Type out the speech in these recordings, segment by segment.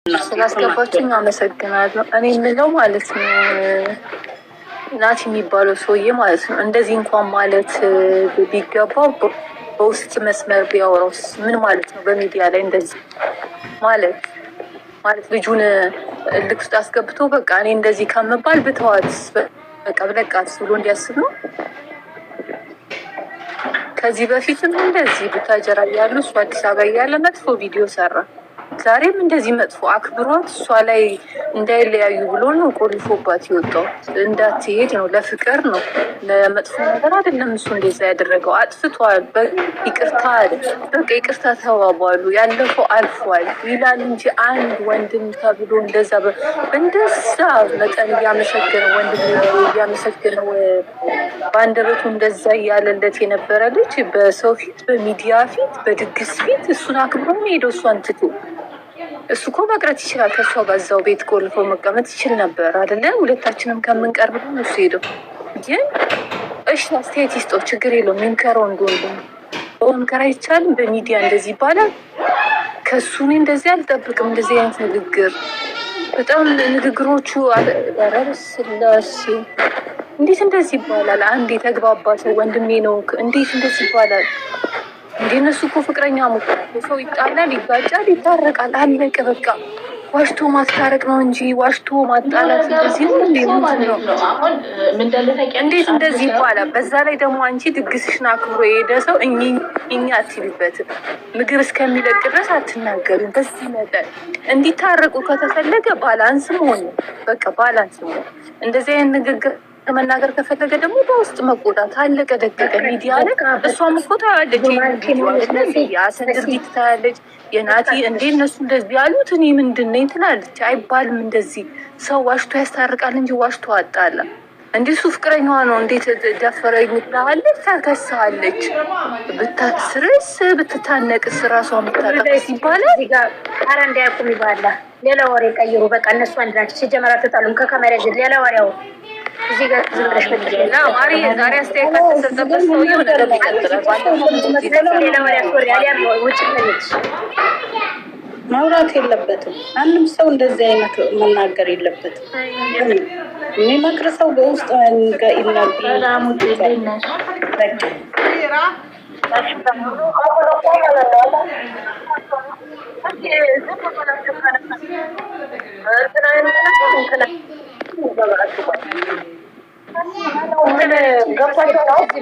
ስላስገባችኝ አመሰግናለሁ። እኔ የምለው ማለት ነው ናቲ የሚባለው ሰውዬ ማለት ነው እንደዚህ እንኳን ማለት ቢገባው በውስጥ መስመር ቢያወራውስ ምን ማለት ነው? በሚዲያ ላይ እንደዚህ ማለት ልጁን እልክ ውስጥ አስገብቶ በቃ እኔ እንደዚህ ከምባል ብተዋት በቃ ብለቃት ብሎ እንዲያስብ ነው። ከዚህ በፊትም እንደዚህ ቡታጀራ እያሉ እሱ አዲስ አበባ እያለ መጥፎ ቪዲዮ ሰራ። ዛሬም እንደዚህ መጥፎ አክብሯት እሷ ላይ እንዳይለያዩ ብሎ ነው ቆልፎባት የወጣው። እንዳትሄድ ነው፣ ለፍቅር ነው፣ ለመጥፎ ነገር አይደለም። እሱ እንደዛ ያደረገው አጥፍቷል፣ ይቅርታ አለ። በቃ ይቅርታ ተባባሉ፣ ያለፈው አልፏል ይላል እንጂ አንድ ወንድም ተብሎ እንደዛ በእንደዛ መጠን እያመሰገነው ወንድም እያመሰገነው በአንደበቱ እንደዛ እያለለት የነበረ ልጅ በሰው ፊት፣ በሚዲያ ፊት፣ በድግስ ፊት እሱን አክብሮ ሄደው እሷን ትቶ እሱ እኮ መቅረት ይችላል። ከእሷ ጋር እዛው ቤት ቆልፎ መቀመጥ ይችል ነበር አይደለ? ሁለታችንም ከምንቀርብ ነው እሱ ሄደው። ግን እሺ አስተያየት ይስጠው፣ ችግር የለውም። ይምከረው፣ እንደወንድም መምከር አይቻልም? በሚዲያ እንደዚህ ይባላል? ከእሱ እኔ እንደዚህ አልጠብቅም። እንደዚህ አይነት ንግግር በጣም ንግግሮቹ ኧረ በስላሴ እንዴት እንደዚህ ይባላል? አንድ የተግባባ ሰው ወንድሜ ነው፣ እንዴት እንደዚህ ይባላል? እንደ እነሱ እኮ ፍቅረኛ ሰው ይጣላል፣ ይጋጫል፣ ይታረቃል። አለቀ በቃ። ዋሽቶ ማስታረቅ ነው እንጂ ዋሽቶ ማጣላት እንደዚህ ነው። እንዴት እንደዚህ ይባላል? በዛ ላይ ደግሞ አንቺ ድግስሽን አክብሮ የሄደ ሰው እኛ አትቢበትም። ምግብ እስከሚለቅ ድረስ አትናገሪም። በዚህ መጠን እንዲታረቁ ከተፈለገ balance መሆን በቃ balance መሆን እንደዚህ አይነት ንግግር መናገር ከፈለገ ደግሞ በውስጥ መቆጣት። አለቀ ደቀቀ። ሚዲያ ላይ እሷም እኮ ታያለች፣ የአሰን ድርጊት ታያለች። የናቲ እንዴ እነሱ እንደዚህ ያሉት እኔ ምንድን ነኝ ትላለች። አይባልም እንደዚህ። ሰው ዋሽቶ ያስታርቃል እንጂ ዋሽቶ አጣላ። እንዲ እሱ ፍቅረኛዋ ነው እንዴት ደፈረኝ ትላለች፣ ታከሳለች። ብታስርስ ብትታነቅስ ራሷ ምታጠቅስ ይባላል። ኧረ እንዳያቁም ይባላል። ሌላ ወሬ ቀይሩ። በቃ እነሱ አንድ ናቸው። ሲጀመር አልተጣሉም። ከካሜራ ሌላ ወሬ አውሩ። እዚህ ጋር ዝም ብለሽ ማሪ ዛሬ አስተያየት ካልተሰጠበት ሰውዬው ነገር ይቀጥላል። ሌላ ወሬ አስወሪ፣ አሊያም ውጭ ከሚልሽ ማውራት የለበትም። ማንም ሰው እንደዚህ አይነት መናገር የለበትም። የሚመክር ሰው በውስጥ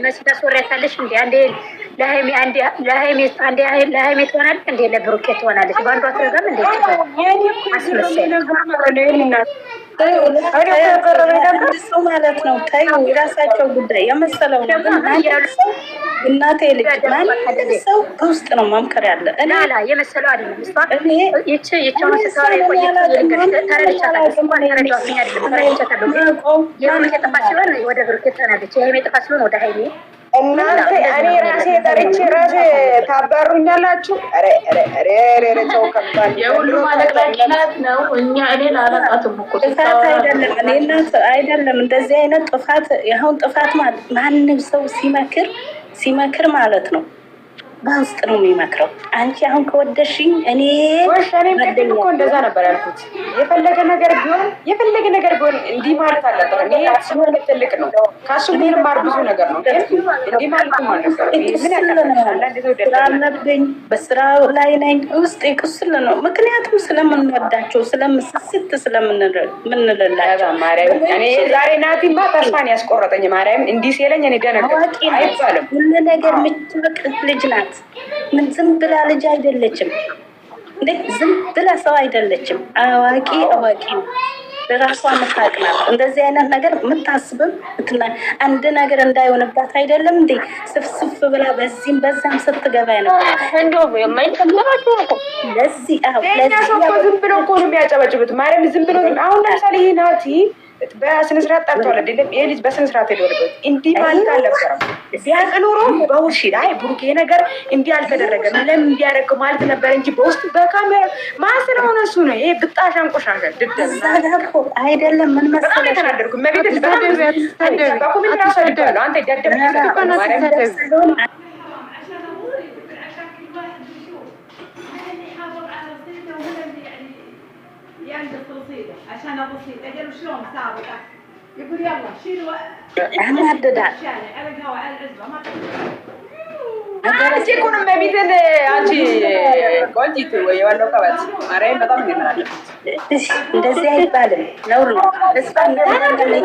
መሲ ታስወሪያታለሽ እንዴ? አንዴ ለሀይሚ አንዴ ለሀይሚ አንዴ ለሀይሚ ትሆናለች፣ እንዴ ለብሩኬ ትሆናለች። በአንዷ አትረጋም እንዴ? አስመሳይ ሰው ማለት ነው። ተይው፣ የራሳቸው ጉዳይ የመሰለው ነው። ግን ማንም ሰው እናቴ ልጅ ማንም ሰው በውስጥ ነው መምከር ያለ። ላላ የመሰለው አይደለም። እሷ ይቺ ይቺውን ስታወራ የቆየችው ተረድቻታለሁ። እንኳን የረዳኋት እኔ አይደለም ተረድቻታለሁ። ግን የብሩኬ ጥፋት ሲሆን ወደ ብሩኬ ትሆናለች፣ የሀይሜ ጥፋት ሲሆን ወደ ሀይሜ። እናንተ እኔ ራሴ ጠርቼ ራሴ ታባሩኛላችሁ። ኧረ ኧረ ኧረ ኧረ ሰው ከባድ የሁሉ ማለቅላቂ ናት ነው። እኛ እኔ ላላቃትም እኮ ጥፋት አይደለም። እኔ እናት አይደለም እንደዚህ አይነት ጥፋት። አሁን ጥፋት ማለት ማንም ሰው ሲመክር ሲመክር ማለት ነው በውስጥ ነው የሚመክረው። አንቺ አሁን ከወደሽኝ እኔ እኔም ቅድም እኮ እንደዛ ነበር ያልኩት። የፈለገ ነገር ቢሆን የፈለገ ነገር ቢሆን እንዲህ ማለት አልነበረም። ይሄ ሲሆን ትልቅ ነው። ከሱ ምንማር ብዙ ነገር ነው። ግን እንዲህ ማለትም አልነበረም። ምን ስላለብኝ በስራ ላይ ነኝ። ውስጥ ቁስል ነው። ምክንያቱም ስለምንወዳቸው ስለምስስት ስለምንልላቸው ማርያም እኔ ዛሬ ናቲማ ተስፋን ያስቆረጠኝ ማርያም እንዲህ ሲለኝ እኔ ደነገጥኩ። አይባልም። ሁሉ ነገር የምታውቅ ልጅ ናት። ምን ዝም ብላ ልጅ አይደለችም። እንዴ ዝም ብላ ሰው አይደለችም። አዋቂ አዋቂ ነው። ለራሷ የምታውቅ ናት። እንደዚህ አይነት ነገር የምታስብም አንድ ነገር እንዳይሆንባት አይደለም እንዴ ስፍስፍ ብላ በዚህም በዛም ስትገባ ነበር። ለዚህ ለእኛ ሰው እኮ ዝም ብሎ እኮ ነው የሚያጨበጭቡት። ማርያም ዝም ብሎ አሁን ለምሳሌ ይህ ናቲ በስነ ስርዓት ጠርቷል አይደለም? ይሄ ልጅ በስነ ስርዓት ሄዶልበት እንዲህ ማለት አልነበረም። ቢያውቅ ኖሮ በውስጥ አይ ብሩክ ይሄ ነገር እንዲህ አልተደረገም ለምን እንዲያደርግ ማለት ነበር እንጂ በውስጥ በካሜራ ማን ስለሆነ እሱ ነው ይሄ ብጣሽ አንቆሻሻ ድደብ አይደለም። ምን በጣም መሰለሽ የተናደድኩ መቤት በጣም በ comment ራሱ አድርጌዋለሁ። አንተ ደደብ ማርያም عشان كل واحد يشوف انا اللي حافظ على رصيده وهنا اللي يعني. ያናድዳል። አንቺ እኮ ነው እመቤቴን፣ አንቺ ቆንጂት ወይ ዋለው ከበት ማርያም በጣም ነው የምናደርጉት። እንደዚህ አይባልም፣ ነውር ነው። እሷ በተለይ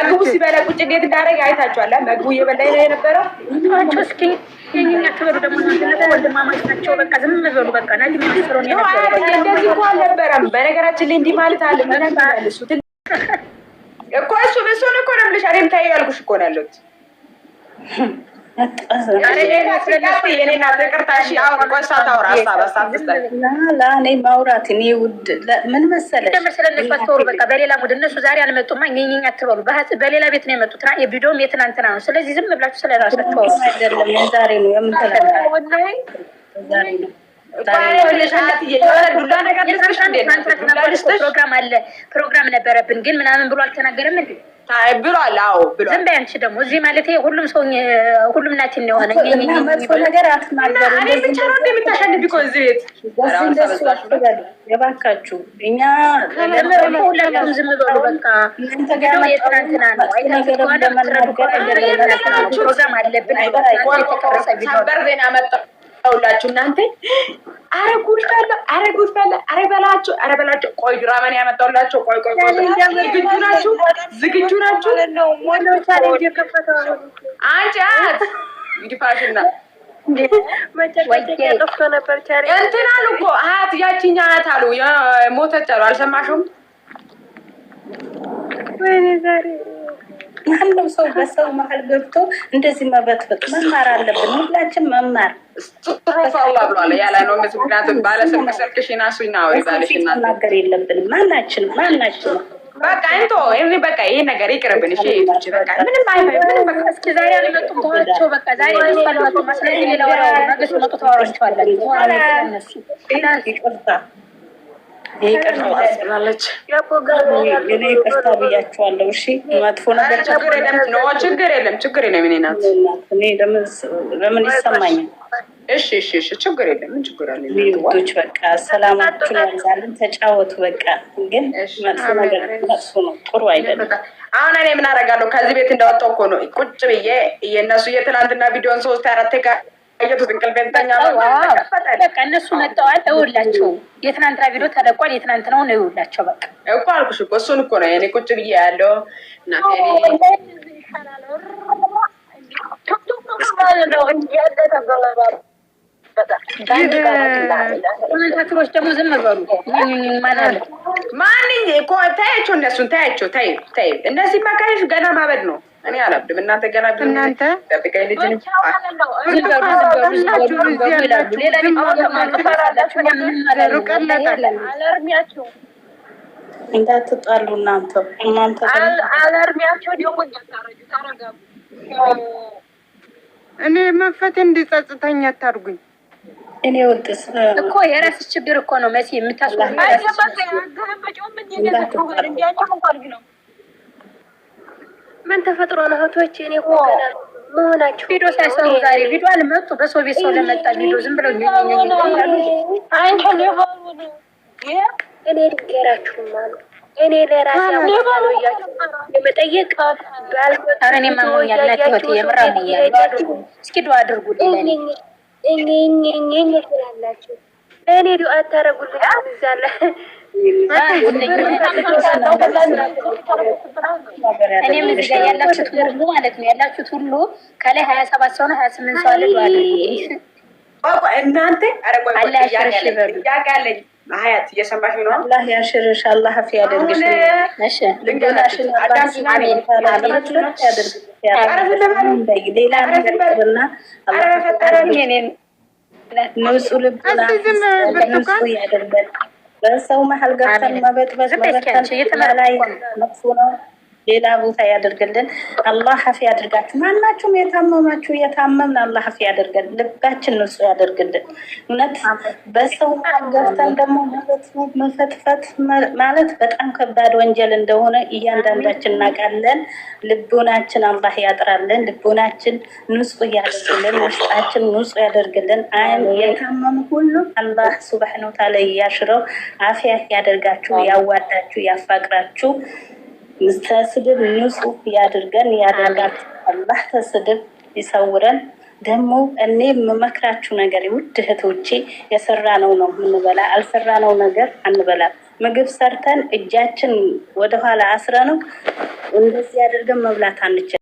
ምግቡ ሲበላ ቁጭ እንዴት እንዳደረገ አይታችኋል። ምግቡ እየበላ ነው የነበረው። ተዋቸው እስኪ የኛ ክብር ደግሞ እናንተ ወንድማማች ናቸው። በቃ ዝም በሉ በቃ። ናቲ የሚመስለውን ነው አያትዬ፣ እንደዚህ እኮ አልነበረም። በነገራችን ላይ እንዲህ ማለት አለ ምን ያህል እሱ እኮ እሱ እሱን እኮ ነው የምልሽ። እኔም ታየው ያልኩሽ እኮ ነው ያለሁት። እኔ ማውራት እኔ ውድ ምን መሰለሽ መሰለ እነሱ አስተውሩ። በቃ በሌላ mood እነሱ ዛሬ አልመጡማ። ኘኘኝ አትበሉ። በሌላ ቤት ነው የመጡት። የቪዲዮም የትናንትና ነው። ስለዚህ ዝም ብላችሁ ስለ ራሳችሁ አውሩ። አይደለም የዛሬ ነው የምንተላዛሬ ነው። ፕሮግራም አለ ፕሮግራም ነበረብን ግን ምናምን ብሎ አልተናገረም እንዴ? ብሏል። አዎ ብሏል። ዝም በይ አንቺ ደግሞ እዚህ ማለት ሁሉም ሰው ሁሉም ናቲን ነው የሆነ መጥፎ ነገር አትናገሩ። እኔ ብቻ ነው እንደምታሸንፍ እኮ እዚህ ቤት እንደሱ አትበሉ የባካችሁ። እኛ ሁላችሁም ዝም በሉ በቃ። የትናንትና ነው አይታችሁ ከሆነ የምትረዱ ከሆነ ፕሮግራም አለብን የተቀረጸ ቪዲዮ ሰበር ዜና መጣሁላችሁ እናንተ። አረ ጉድ ፈላ፣ አረ ጉድ ፈላ፣ አረ በላቸው፣ አረ በላቸው። ቆይ ድራማን ያመጣሁላቸው። ቆይ ቆይ ቆይ፣ ዝግጁ ናችሁ? ዝግጁ ናችሁ? አንቺ አት ይድፋሽና እንትን አሉ እኮ አያት፣ ያቺኛ አያት አሉ ሞተች አሉ። አልሰማሽም? ማንም ሰው በሰው መሀል ገብቶ እንደዚህ መበጥበጥ መማር አለብን። ሁላችን መማር ጥሮፋላ ብሏል ያለ ነው። ምክንያቱም ባለ ስልክ ስልክሽን አሱኝ አውሪ ባለሽ እናት መናገር የለብንም። ማናችንም ማናችንም በቃ እንቶ እኔ በቃ ይሄ ነገር ይቅርብን። እሺ እህቶች በቃ ምንም አይ ምንም በቃ እስኪ ዛሬ አልመጡም፣ ተዋቸው በቃ ዛሬ እነሱ አልመጡም። ስለዚህ ሌላ ወሬ አውሩ። ነገ ሲመጡ ታወሯቸዋላችሁ። እነሱ ይቅርታ ይቅርታ እኔ ይቅርታ ብያቸዋለሁ። እሺ መጥፎ ነገር ችግር የለም no ችግር የለም ችግር የለም። እኔ ናት እኔ ለምን ይሰማኛል? እሺ እሺ እሺ ችግር የለም። ምን ችግር አለ? ውዶች በቃ ሰላማችሁን ያብዛልን። ተጫወቱ በቃ። ግን መጥፎ ነገር መጥፎ ነው፣ ጥሩ አይደለም። አሁን እኔ ምን አደርጋለሁ? ከዚህ ቤት እንደወጣሁ እኮ ነው ቁጭ ብዬ የእነሱ የትናንትና ቪዲዮን ሶስት አራት ካየሁት እንቅልፌን ተኛ። በቃ እነሱ መጥተዋል። እውላቸው የትናንትና ቪዲዮ ተለቋል። የትናንትናውን እውላቸው በቃ እኮ አልኩሽ እኮ እሱን እኮ ነው እኔ ቁጭ ብዬ ያለው እናቴ commentator ኦች ደግሞ ዝም በሉ። ማን አለ ማንኝ እኮ ታያቸው፣ እነሱን ታያቸው። ተይ ተይ፣ እነዚህ መካሪሽ ገና ማበድ ነው። እኔ አላብድም። እናንተ ገና እናንተ ጠብቀኝ ልጅ ዝም በሉ ዝም በሉ ዝም በሉ ዝም በሉ ይላሉ። ሌላ አለርሚያቸው እንዳትጣሉ እናንተ እናንተ አለርሚያቸው ደግሞ እንዳታረጁ ተረጋጉ። እኔ መንፈቴ እንዲጸጽተኝ አታርጉኝ። እኔ ወጥስ እኮ የራስሽ ችግር እኮ ነው መሲ የምታስቆም ምን ተፈጥሮ ነው እህቶቼ? እኔ እኮ ገና መሆናችሁ ቪዲዮ ሳይሰሩ ዛሬ ቪዲዮ አልመጡ። በሰው ቤት ሰው ለመጣ ቪዲዮ ዝም ብለው እኔ ልንገራችሁማ ነው እኔ ለራሴ አሞኛል የመጠየቅ ኧረ እኔም አሞኛል። እናቴ ህይወቴ የምር አሞኛል። እስኪ ዱአ አድርጉልኝ ለእኔ። እኔ ትላላችሁ እኔ ዱአ አታረጉልኝ እዛለ እኔም እዚህ ጋር ያላችሁት ሁሉ ማለት ነው ያላችሁት ሁሉ ከላይ 27 ሰው ነው 28 ሰው አለ። ዱአ አድርጉልኝ እናንተ። ኧረ ቆይ ቆይ አላህ ጥያቄ ያሽርሽ አለኝ በሉ። ጥያቄ አለኝ። ሀያት እየሰማሽ ነው? አላህ ያሽርሽ፣ አላህ አፍ ያደርግሽ። እሺ ልንገራችሁ፣ አዳምጪኝ። አሜን አሜን። ሌላ ነገር ይቅርና ኧረ በፈጠረ ንጹህ ልቡና እስቲ ዝም ብርቱካን ንጹህ ያደርገን። በሰው መሀል ገብተን መበጥበጥ ዝም በይ እስኪ መበተን አንቺ እየተመረጥኩ ላይ እኮ ነው። መጥፎ ነው። ሌላ ቦታ ያደርግልን። አላህ አፊ ያደርጋችሁ። ማናችሁም የታመማችሁ የታመምን አላህ አፊ ያደርገን፣ ልባችን ንጹህ ያደርግልን። እውነት በሰው መሃል ገብተን ደግሞ መፈትፈት ማለት በጣም ከባድ ወንጀል እንደሆነ እያንዳንዳችን እናውቃለን። ልቦናችን አላህ ያጥራልን። ልቦናችን ንጹህ ያደርግልን። ውስጣችን ንጹህ ያደርግልን። የታመሙ ሁሉ አላህ ሱብሓነሁ ወተዓላ ያሽረው፣ አፊያ ያደርጋችሁ፣ ያዋዳችሁ፣ ያፋቅራችሁ። ተስድብ ንጹህ ያድርገን ያደርጋችሁ። አላህ ተስድብ ይሰውረን። ደግሞ እኔ የምመክራችሁ ነገር ውድ እህቶቼ፣ የሰራነው ነው የምንበላ፣ አልሰራነው ነገር አንበላም። ምግብ ሰርተን እጃችን ወደኋላ አስረ ነው እንደዚህ አድርገን መብላት አንችልም።